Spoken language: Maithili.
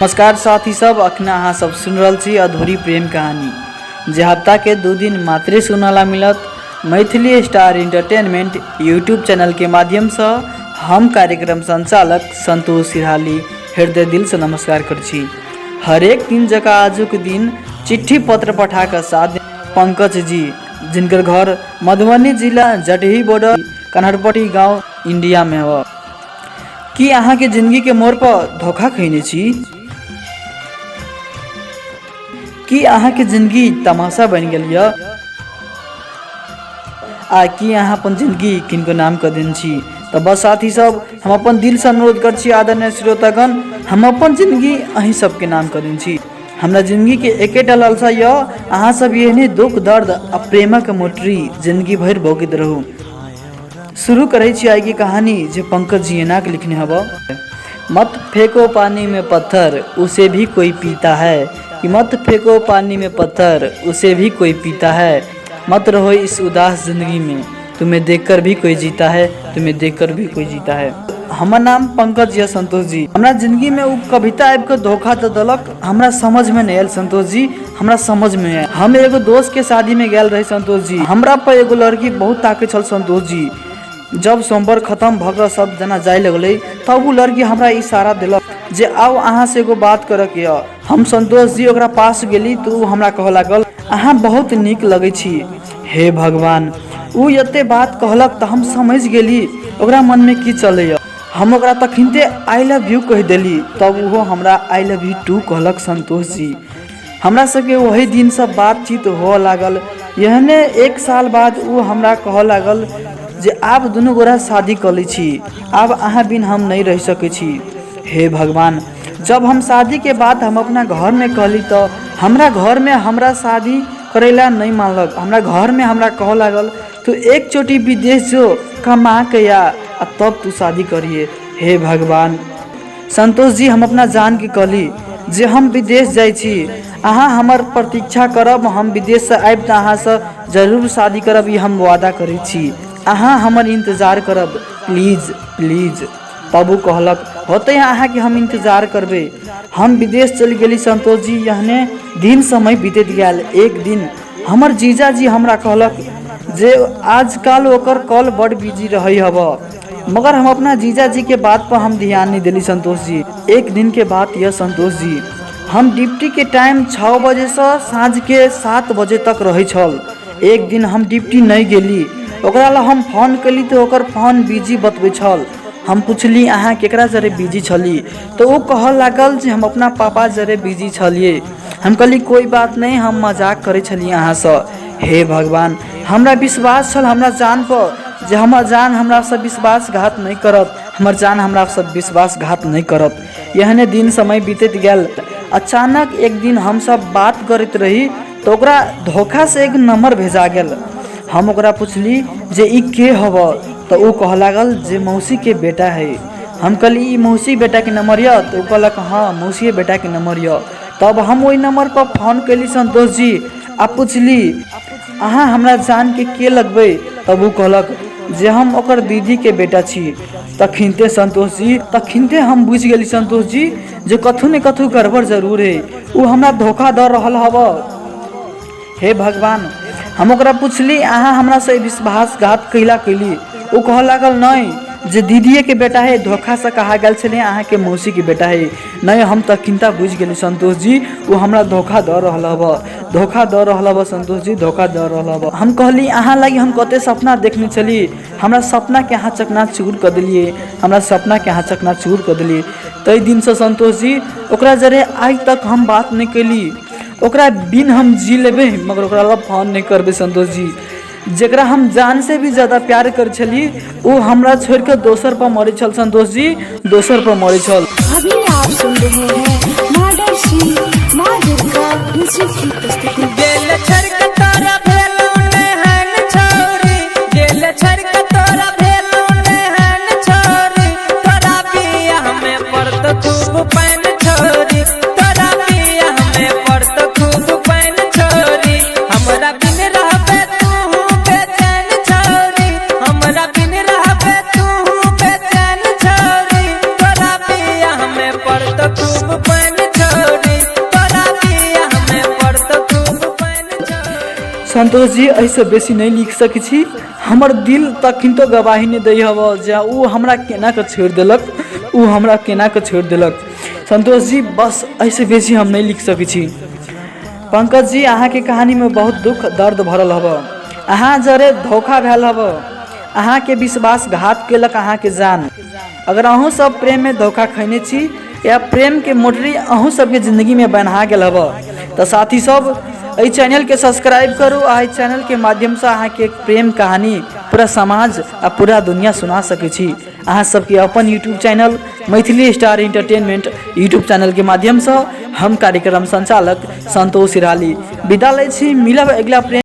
नमस्कार साथी सब, अखन अहाँ सब सुनि रहल छी अधूरी प्रेम कहानी, जे हफ्ता के 2 दिन मात्रे सुनला मिलत Maithili star entertainment YouTube channel के माध्यम से। हम कार्यक्रम संचालक संतोष सिरहाली हृदय दिल से नमस्कार कर छी। हरेक दिन जकाँ आजुक दिन चिट्ठी पत्र पठा कऽ साथ पंकज जी, जिनकर घर मधुबनी जिला जटही बॉर्डर कन्हरपट्टी गांव इंडिया में हो। की अहाँके जिंदगी के मोड़ पर धोखा खैने छी? की अहाँके जिंदगी तमाशा बनि गेल यऽ? आ की अहाँ अपन जिंदगी किनको नाम कऽ देने छी? तऽ बस साथी सब, हम अपन दिलसँ अनुरोध करै छी आदरणीय श्रोतागण, हम अपन जिंदगी अहीं सबके नाम कऽ देने छी। हमरा जिंदगीके एकेटा लालसा यऽ, अहाँ सब एहने दुख दर्द आ प्रेमक मोटरी जिंदगी भरि भोगैत रहू। शुरू करै छी आइ के कहानी जे पंकज जी एना के लिखने हब। मत फेंको पानी में पत्थर उसे भी कोई पीता है, कि मत फेंको पानी में पत्थर उसे भी कोई पीता है, मत रहो इस उदास जिंदगी में तुम्हें देखकर भी कोई जीता है, तुम्हें देखकर भी कोई जीता है। हमर नाम पंकज या संतोष जी। हमरा जिंदगी में उ कविता आबि के धोखा दऽ देलक, हमरा समझ में नहीं आयल संतोष जी, हमरा समझ में आयल। हम एगो दोस्त के शादी में गेल रही संतोष जी, हमरा पर एगो लड़की बहुत ताकै छल संतोष जी। जब सोमवार खत्म भऽ कऽ सब जना जाय लगलै तब उ लड़की हमरा इशारा देलक जे आउ अहाँ से एगो बात करऽ के यऽ। हम संतोष जी ओकरा पास गेली तऽ उ हमरा कहऽ लागल अहाँ बहुत नीक लगै छी। हे भगवान, उ एते बात कहलक तऽ हम समझि गेली ओकरा मनमे की चलैए। हम ओकरा तखनिते I love you कहि देली, तब ओहो हमरा I love you two कहलक संतोष जी। हमरा सबके ओहि दिनसँ बातचीत हुअ लागल। एहने 1 साल बाद ओ हमरा कहऽ लागल जे आब दुनू गोरा शादी कऽ लै छी, आब अहाँ बिन हम नहि रहि सकै छी। हे भगवान, जब हम शादीके बात हम अपना घरमे कहली तऽ हमरा घरमे हमरा शादी करै लए नहि मानलक। हमरा घरमे हमरा कहऽ लागल तू एक चोटी विदेश जो, कमा के आ, आ तब तू शादी करिहे। हे भगवान संतोष जी, हम अपना जानके कहली जे हम विदेश जाइ छी, अहाँ हमर प्रतीक्षा करब, हम विदेशसँ आबि तऽ अहाँसँ जरूर शादी करब, ई हम वादा करै छी, अहाँ हमर इन्तजार करब, प्लीज प्लीज। तब ओ कहलक होतै अहाँके हम इन्तजार करबै। हम विदेश चलि गेली संतोष जी। एहने दिन समय बीतैत गेल। एक दिन हमर जीजाजी हमरा कहलक जे आजकल ओकर कॉल बड़ बिजी रहै हब, मगर हम अपना जीजाजी के बात पर हम ध्यान नहीं देली संतोष जी। एक दिन के बात यह संतोष जी, हम ड्यूटी के टाइम 6 बजे से साँझ के 7 बजे तक रहै छल। एक दिन हम ड्यूटी नहीं गेली, ओकरा ला हम फोन केली तऽ ओकर फोन बिजी बतबै छल। हम पुछली अहाँ केकरा जरे बिजी छली, तऽ ओ कहऽ लागल जे हम अपना पापा जरे बिजी छलियै। हम कहली कोई बात नहीं, हम मजाक करै छलियै अहाँसँ। हे भगवान, हमरा विश्वास छल हमरा जान पर जे हमर जान हमरासँ विश्वासघात नहि करत, हमर जान हमरासँ विश्वासघात नहि करत। एहने दिन समय बीतैत गेल। अचानक एक दिन हमसब बात करैत रही तऽ ओकरा धोखासँ एक नंबर भेजा गेल। हम ओकरा पुछली जे ई के हब, तऽ ओ कहऽ लागल जे मौसीके बेटा है। हम कहली ई मौसी बेटाके नंबर यऽ? तऽ ओ कहलक हँ मौसीए बेटाके नंबर यऽ। तब हम ओहि नंबर पर फोन कयली संतोष जी आ पुछली अहाँ हमरा जानके के लगबै? तब ओ कहलक जे हम ओकर दीदीके बेटा छी। तखिनते संतोष जी, तखिनते हम बुझि गेली संतोष जी जे कथू ने कथू गड़बड़ जरूर है, ओ हमरा धोखा दऽ रहल हब। हे भगवान, हम ओकरा पुछली अहाँ हमरासँ विश्वासघात कैला कैली? ओ कहऽ लागल नहि जे दीदीएके बेटा है, धोखासँ कहा गेल छलै अहाँके मौसीके बेटा है। नहि, हम तखिनता बुझि गेली संतोष जी, ओ हमरा धोखा दऽ रहल हब, धोखा दऽ रहल हब संतोष जी, धोखा दऽ रहल हब। हम कहली अहाँ लागि हम कते सपना देखने छली, हमरा सपनाके अहाँ चकनाचूर कऽ देलियै, हमरा सपनाके अहाँ चकनाचूर कऽ देलियै। ताहि दिनसँ संतोष जी ओकरा जरे आइ तक हम बात नहि केली। ओकरा बिन हम जी लेबै मगर ओकरा लग फोन नहि करबै संतोष जी। जकरा हम जान से भी ज्यादा प्यार करै छली ओ हमरा छोड़ि कऽ दोसर पर मरै छल संतोष जी, दोसर पर मरै छल। अभी आप सुन रहे हैं मर्डर सिंह माँ दुर्गा म्यूजिक की प्रस्तुति। गेल छड़क तोरा भेलौ नेहन छौरी, गेल छड़क तोरा भेलौ नेहन छौरी, तोरा बियाह में पड़त खूब पानि छौरी, तोरा बियाह में पड़त खूब पानि छौरी, हमरा बिन रहबे तू बेचैन छौरी, हमरा बिन रहबे तू बेचैन छौरी, तोरा बियाह में पड़त खूब पानि। संतोष जी, एहिसँ बेसी नहि लिख सकै छी। हमर दिल तखन तो गवाही नहि दै हव जे ओ हमरा केना कऽ छोड़ि देलक, ओ हमरा केना कऽ छोड़ि देलक। संतोष जी, बस एहिसँ बेसी हम नहि लिख सकै छी। पंकज जी, अहाँके कहानीमे बहुत दुख दर्द भरल हव। अहाँ जरे धोखा भेल हव, अहाँके विश्वासघात केलक अहाँके जान। अगर अहूँ सब प्रेममे धोखा खैने छी या प्रेमके मोटरी अहूँ सबके जिंदगीमे बन्हा गेल हव, तऽ साथी सब एहि चैनलके सब्सक्राइब करू आ एहि चैनलके माध्यमसँ अहाँके प्रेम कहानी पूरा समाज आ पूरा दुनिया सुना सकै छी। अहाँ सबके अपन YouTube channel Maithili star entertainment YouTube चैनलके माध्यमसँ हम कार्यक्रम संचालक संतोष हिराली विदा लै छी। मिलब अगिला प्रेम।